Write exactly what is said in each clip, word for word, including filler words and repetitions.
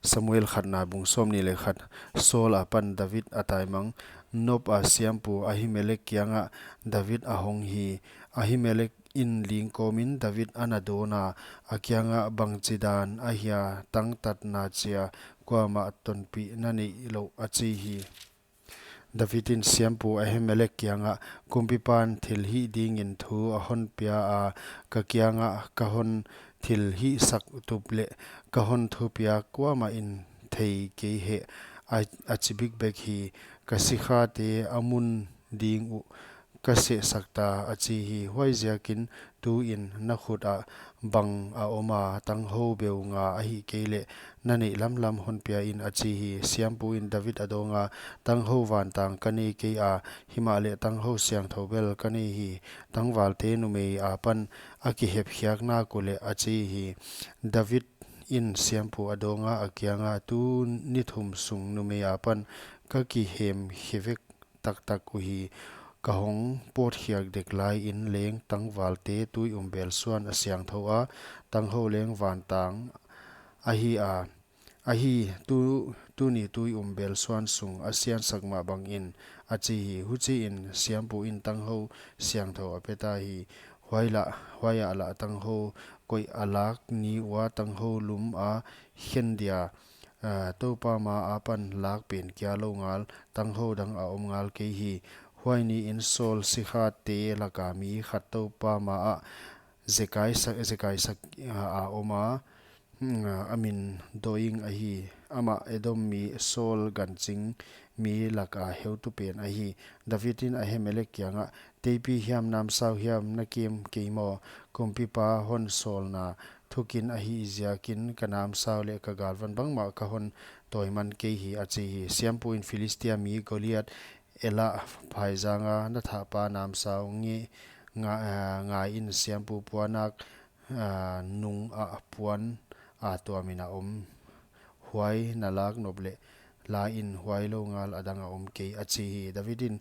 Samuel khatna bung sawmnih leh khat. Saul apan David a taimang. Nob a siampu Ahimelek kiangah David a hong hi. Ahimelek in ling kawmin David ana dawn a, a kiangah, "Bangchidan ahia tangtatna chia kuamah tonpih na neih louh?" a chi hi. David in siampu Ahimelek kiangah, "Kumpipan thilhih dingin thu a hon pia a, ka kiangah ka hon thilhihsak tup leh ka hon thupiak kuamah in thei kei heh, a, a chi bikbek hi. Ka sikhate a mun ding uh ka sehsak ta," a chi hi. Huaiziakin tuin na khut ah bang a om a, tanghou beu nga ahihkeileh na neih lamlam hon pia in, a chi hi. Siampu in David a dawng a, "Tanghou vantang ka nei kei a, himahleh tanghou siangthou bel ka nei hi. Tangvalte numei apan a kihepkhiak nak uleh," a chi hi. David in siampu a dawng a, a kiangah, "Tu ni thum sung numei apan ka kihem khivek taktak uhi. Ka hong pawtkhiak dek laiin leng tangvalte tui um bel suan a siangthou a, tanghou leng vantang ahi a, ahi, tu, tuni tui um bel suan sung a siansak mah bangin," a chi hi. Huchiin siampu in tanghou siangthou a pe ta hi. Huai lah, huai ah lah tanghou koih a lak ni ua, tanghou lum a khen dia, ah, Toupa ma apan lak pen kia lou ngal, tanghou dang a om ngal kei hi. Huai niin Saul sikhate laka mi khat Toupa ma ah zekaisak, zekaisak, ah, a om a, hmm, ah, a min Doeg ahi. Amah Edom mi Saul ganching mi laka heutu pen ahi. David in Ahimelek kiangah, "Teipi hiam namsau hiam na kem kei maw? Kumpipa hon sawlna thukin ahihziakin ka namsau leh ka galvan bangmah ka hon tawiman kei hi," a chi hi. Siampu in Philistia mi Goliath Elah phaizanga na thahpa namsau nge nga, ah, ngaiin siampu puanak, ah, nung ah puan a tuamin a om. Huai na lak nop leh la in huai lou ngal a dang a om kei, a chi hi. David in,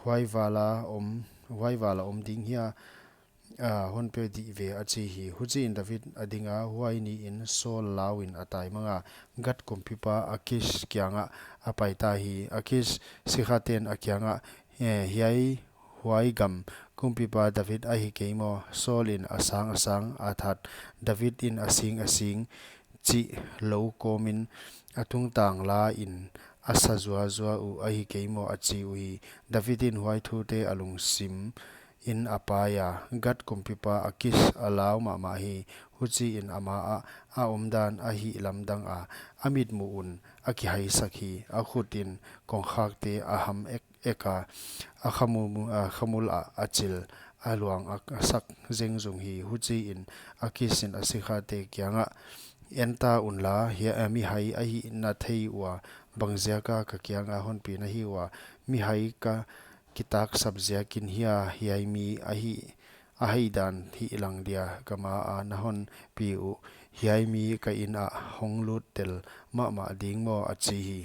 "Huai val a om, huai val a om ding hia, ah, hon pe dih ve," a chi hi. Huchiin David a ding a, huai niin Saul lauin a taimang a, Gath kumpipa Akis kiangah a pai ta hi. Akis sikhaten a kiangah, "Eh, hiai huai gam kumpipa David ahi kei maw? Saul in a sang a sang a that, David in a sing a sing chih lou kawmin a tungtang la in a sa zuazua uh ahi kei maw?" a chi uhi. David in huai thute a lungsim in a pai a, Gath kumpipa Akis a lau mahmah hi. Huchiin ama ah a omdan a hihlamdang a, a mitmuh un a kihaisak hi. A khut in kongkhakte a ham ek ek a, a khamul, a khamul ah a chil, a luang a sak zengzung hi. Huchiin Akis in a sikhate kiangah, "En ta unla, hiai, eh, mihai ahihna thei ua, bangziaka ka kianga honpi na hi ua? Mihai ka kitaksap ziakin hia hiai mi ahi, a haidan hihlang dia ka ma a na honpi uh? Hiai mi ka inn ah hong lut tel mahmah ding maw?" a chi hi.